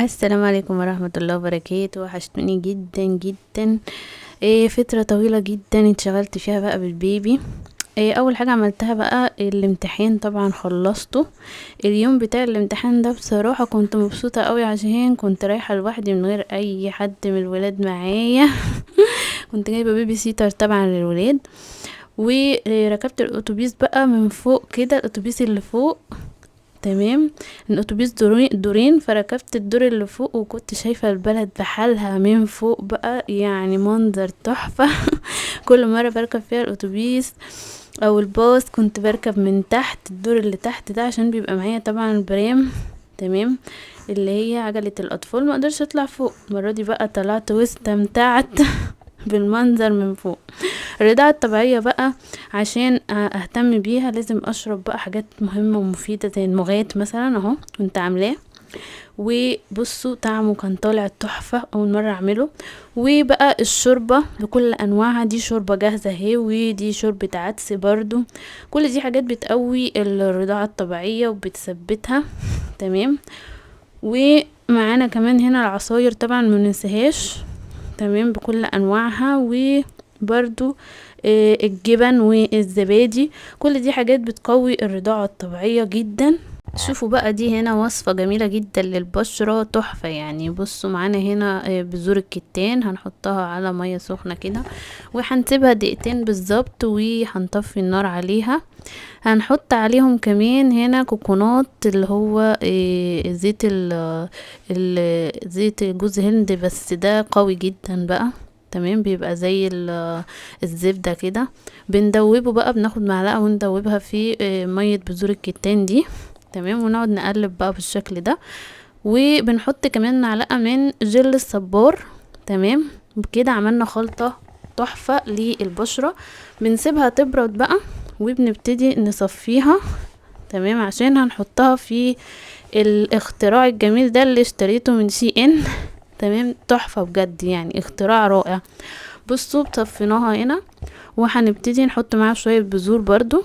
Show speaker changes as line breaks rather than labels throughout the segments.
السلام عليكم ورحمة الله وبركاته. وحشتوني جدا جدا. فترة طويلة جدا اتشغلت فيها بقى بالبيبي. اول حاجة عملتها بقى الامتحان، طبعا خلصته. اليوم بتاع الامتحان ده بصراحة كنت مبسوطة قوي عشان كنت رايحة لوحدي من غير اي حد من الولاد معايا. كنت جايبة baby sitter طبعا للولاد، وركبت الاتوبيس بقى من فوق كده، الاتوبيس اللي فوق، تمام. الاتوبيس دورين، فركبت الدور اللي فوق وكنت شايفة البلد بحالها من فوق بقى، يعني منظر تحفة. كل مرة بركب فيها الاتوبيس او الباص كنت بركب من تحت الدور اللي تحت ده، عشان بيبقى معايا طبعا البرام، تمام، اللي هي عجلة الاطفال، ما اقدرش اطلع فوق. المرة دي بقى طلعت واستمتعت بالمنظر من فوق. الرضاعة الطبيعية بقى عشان اهتم بيها لازم اشرب بقى حاجات مهمة ومفيدة زي المغات مثلا، اهو كنت عاملاه، وبصوا طعمه كان طالع تحفة، اول مرة اعمله. وبقى الشوربة بكل انواعها، دي شوربة جاهزة اهي، ودي شوربة عدس برضو، كل دي حاجات بتقوي الرضاعة الطبيعية وبتثبتها، تمام. ومعانا كمان هنا العصاير طبعا ما ننساهاش، تمام، بكل انواعها، وبرضو الجبن والزبادي، كل دي حاجات بتقوي الرضاعة الطبيعية جدا. شوفوا بقى دي هنا وصفة جميلة جدا للبشرة، تحفة يعني. بصوا معانا هنا بذور الكتان، هنحطها على مية سخنة كده وهنسيبها دقيقتين بالظبط وهنطفي النار عليها. هنحط عليهم كمان هنا كوكونات اللي هو زيت زيت جوز هند، بس ده قوي جدا بقى، تمام، بيبقى زي الزبدة كده. بندوبه بقى، بناخد معلقة وندوبها في مية بذور الكتان دي، تمام، ونقعد نقلب بقى بالشكل ده. وبنحط كمان معلقة من جل الصبار، تمام. بكده عملنا خلطة تحفة للبشرة. بنسيبها تبرد بقى وبنبتدي نصفيها، تمام، عشان هنحطها في الاختراع الجميل ده اللي اشتريته من شي ان، تمام، تحفة بجد يعني، اختراع رائع. بصوا طفيناها هنا وهنبتدي نحط معاها شوية بذور برضو،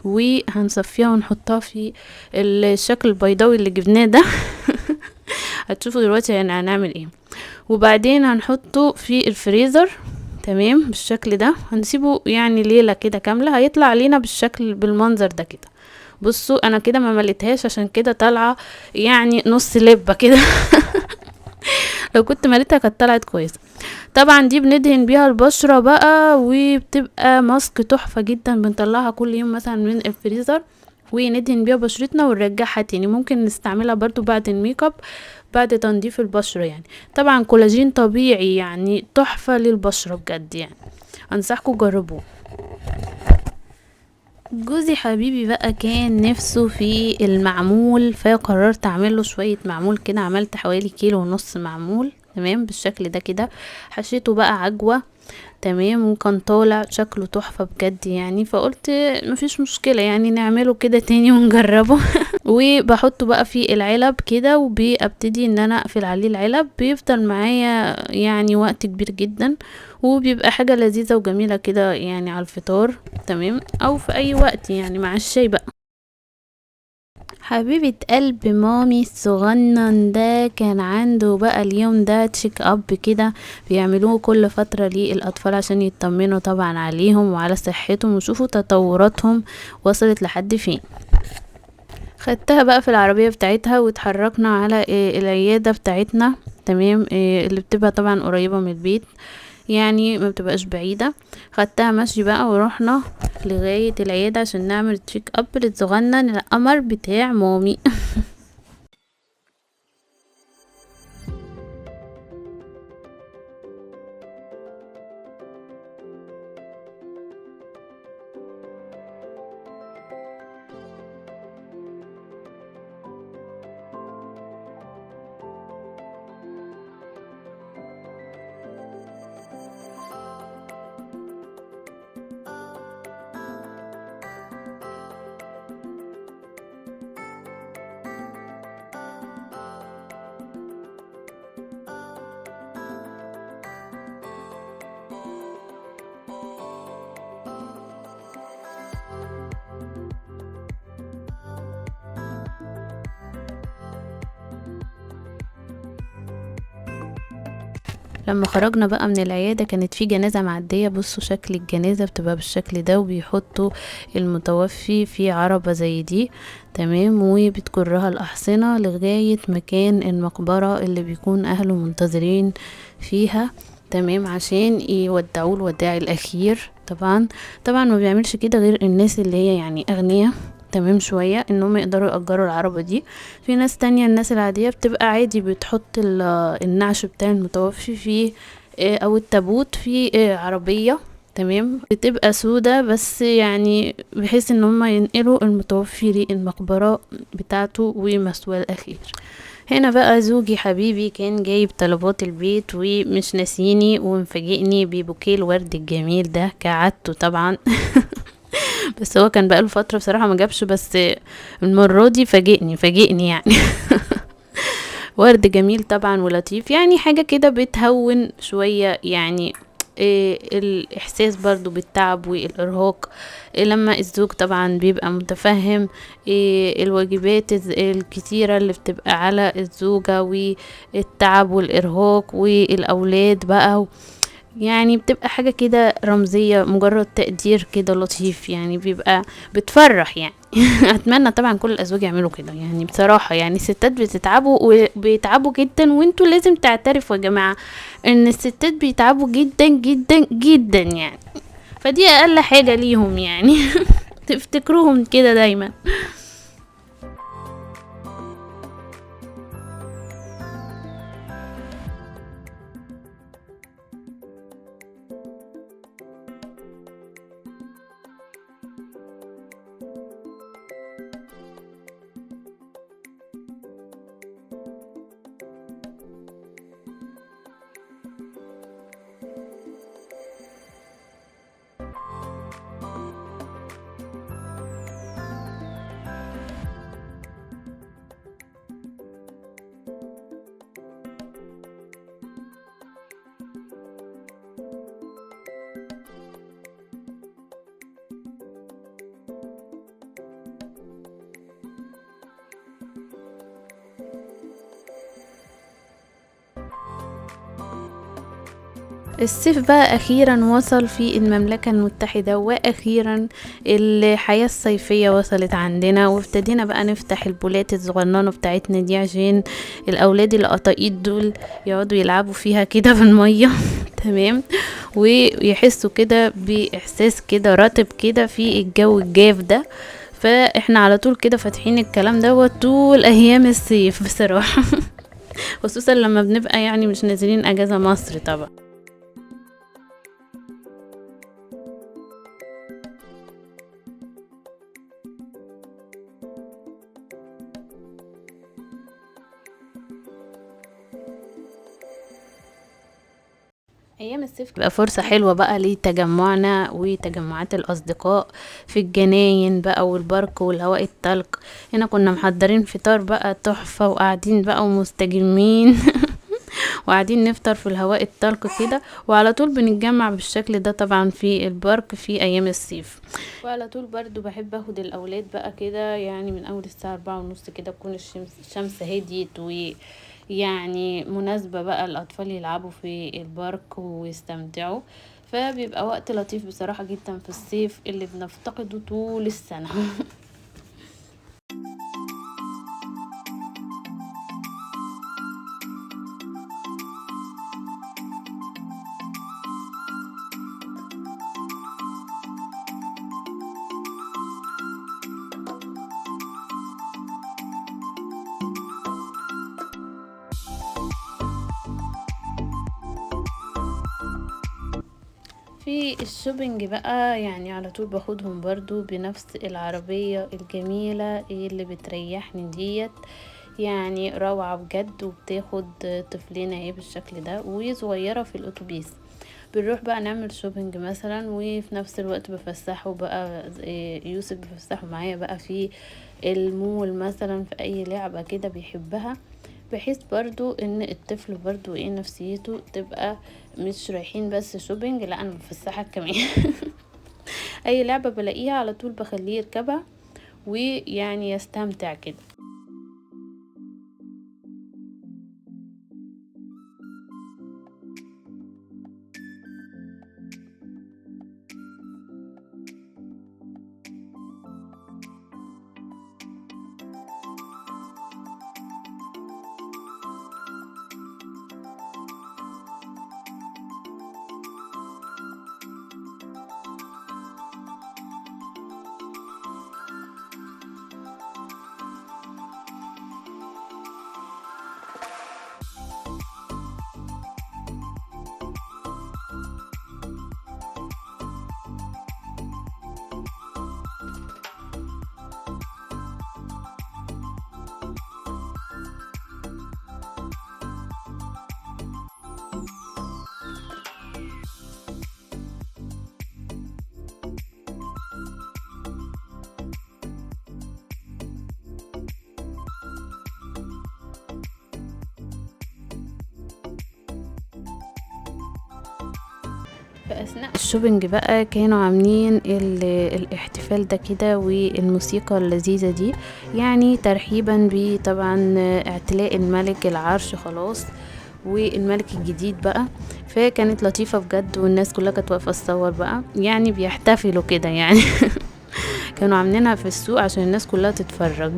وهنصفيها ونحطها في الشكل البيضاوي اللي جبناه ده. هتشوفوا دلوقتي يعني هنعمل ايه. وبعدين هنحطه في الفريزر، تمام، بالشكل ده. هنسيبه يعني ليلة كده كاملة، هيطلع علينا بالشكل بالمنظر ده كده. بصوا انا كده ما مليتهاش عشان كده طالعة يعني نص لبة كده. لو كنت مليتها كانت طلعت كويسة. طبعا دي بندهن بيها البشرة بقى، وبتبقى ماسك تحفة جدا، بنطلعها كل يوم مثلا من الفريزر وندهن بيها بشرتنا ونرجعها تاني. ممكن نستعملها برضو بعد الميك اب، بعد تنظيف البشرة يعني. طبعا كولاجين طبيعي يعني، تحفة للبشرة بجد يعني، انصحكم جربوه. جوزي حبيبي بقى كان نفسه في المعمول، فقررت اعمله شوية معمول كده. عملت حوالي 1.5 كيلو معمول، تمام، بالشكل ده كده. حشيته بقى عجوة، تمام، وكان طالع شكله تحفة بجد يعني. فقلت مفيش مشكلة يعني نعمله كده تاني ونجربه. وبحطه بقى في العلب كده، وبابتدي ان انا اقفل عليه العلب، بيفضل معايا يعني وقت كبير جدا، وبيبقى حاجة لذيذة وجميلة كده يعني على الفطار، تمام، او في اي وقت يعني مع الشاي بقى. حبيبة قلب مامي الصغنن ده كان عنده بقى اليوم ده check up كده، بيعملوه كل فترة للأطفال عشان يطمنوا طبعا عليهم وعلى صحتهم ويشوفوا تطوراتهم وصلت لحد فين. خدتها بقى في العربية بتاعتها واتحركنا على العيادة بتاعتنا، تمام، اللي بتبقى طبعا قريبة من البيت يعني، ما بتبقاش بعيدة. خدتها ماشي بقى ورحنا لغاية العيادة عشان نعمل check up للصغنن القمر بتاع مامي. لما خرجنا بقى من العيادة كانت في جنازة معدية. بصوا شكل الجنازة بتبقى بالشكل ده، وبيحطوا المتوفي في عربة زي دي، تمام، وبتجرها الأحصنة لغاية مكان المقبرة اللي بيكون أهله منتظرين فيها، تمام، عشان يودعوه الوداع الأخير. طبعا طبعا ما بيعملش كده غير الناس اللي هي يعني أغنياء، تمام، شوية انهم يقدروا يأجروا العربة دي. في ناس تانية الناس العادية بتبقى عادي بتحط النعش بتاع المتوفي في او التابوت في عربية، تمام، بتبقى سودة بس، يعني بحيث ان هم ينقلوا المتوفي للمقبرة بتاعته ومثواه الأخير. هنا بقى زوجي حبيبي كان جايب طلبات البيت ومش ناسيني ومفاجئني ببوكيه الورد الجميل ده كعادته طبعا. بس هو كان بقاله فترة بصراحة ما جابش، بس المرة دي فاجئني يعني. ورد جميل طبعا ولطيف، يعني حاجة كده بتهون شوية يعني الإحساس برضو بالتعب والإرهاق. لما الزوج طبعا بيبقى متفهم الواجبات الكتيرة اللي بتبقى على الزوجة والتعب والإرهاق والأولاد بقى، يعني بتبقى حاجة كده رمزية، مجرد تقدير كده لطيف، يعني بيبقى بتفرح يعني. اتمنى طبعا كل الازواج يعملوا كده، يعني بصراحة يعني الستات بتتعبوا وبيتعبوا جدا، وانتوا لازم تعترفوا يا جماعة ان الستات بيتعبوا جدا جدا جدا يعني، فدي اقل حاجة ليهم يعني. تفتكروهم كده دايما. الصيف بقى اخيرا وصل في المملكة المتحدة، واخيرا الحياة الصيفية وصلت عندنا، وابتدينا بقى نفتح البولات الصغننة بتاعتنا دي عشان الاولاد القطاقيط دول يقعدوا يلعبوا فيها كده في المية. تمام، ويحسوا كده باحساس كده رطب كده في الجو الجاف ده. فاحنا على طول كده فاتحين الكلام دوت طول ايام الصيف بصراحة. خصوصا لما بنبقى يعني مش نازلين اجازة مصر طبعا. ايام الصيف بقى فرصة حلوة بقى لتجمعنا وتجمعات الاصدقاء في الجناين بقى والبارك والهواء الطلق. هنا كنا محضرين فطار بقى تحفة، وقاعدين بقى ومستجمين وقاعدين نفطر في الهواء الطلق كده، وعلى طول بنتجمع بالشكل ده طبعا في البارك في ايام الصيف. وعلى طول برضو بحب اخد الاولاد بقى كده يعني من اول الساعة 4:30 كده تكون الشمس هديت، و يعني مناسبة بقى الأطفال يلعبوا في البارك ويستمتعوا، فبيبقى وقت لطيف بصراحة جدا في الصيف اللي بنفتقده طول السنة. في ال shopping بقى يعني على طول باخدهم برضو بنفس العربية الجميلة اللي بتريحني ديت، يعني روعة بجد، وبتاخد طفلين اهي بالشكل ده وصغيرة في الاتوبيس. بنروح بقى نعمل shopping مثلا، وفي نفس الوقت بفسحه بقى يوسف، بفسحه معايا بقى في المول مثلا في اي لعبة كده بيحبها، بحيث برضو ان الطفل برضو ايه نفسيته تبقى مش رايحين بس shopping، لا انا بفسحك كمان. اي لعبة بلاقيها على طول بخليه يركبها ويعني يستمتع كده. في اثناء ال shopping بقى كانوا عاملين الاحتفال ده كده والموسيقى اللذيذة دي، يعني ترحيبا بطبعا اعتلاء الملك العرش خلاص والملك الجديد بقى. فكانت لطيفة بجد، والناس كلها كانت واقفة تصور بقى، يعني بيحتفلوا كده يعني. كانوا عاملينها في السوق عشان الناس كلها تتفرج.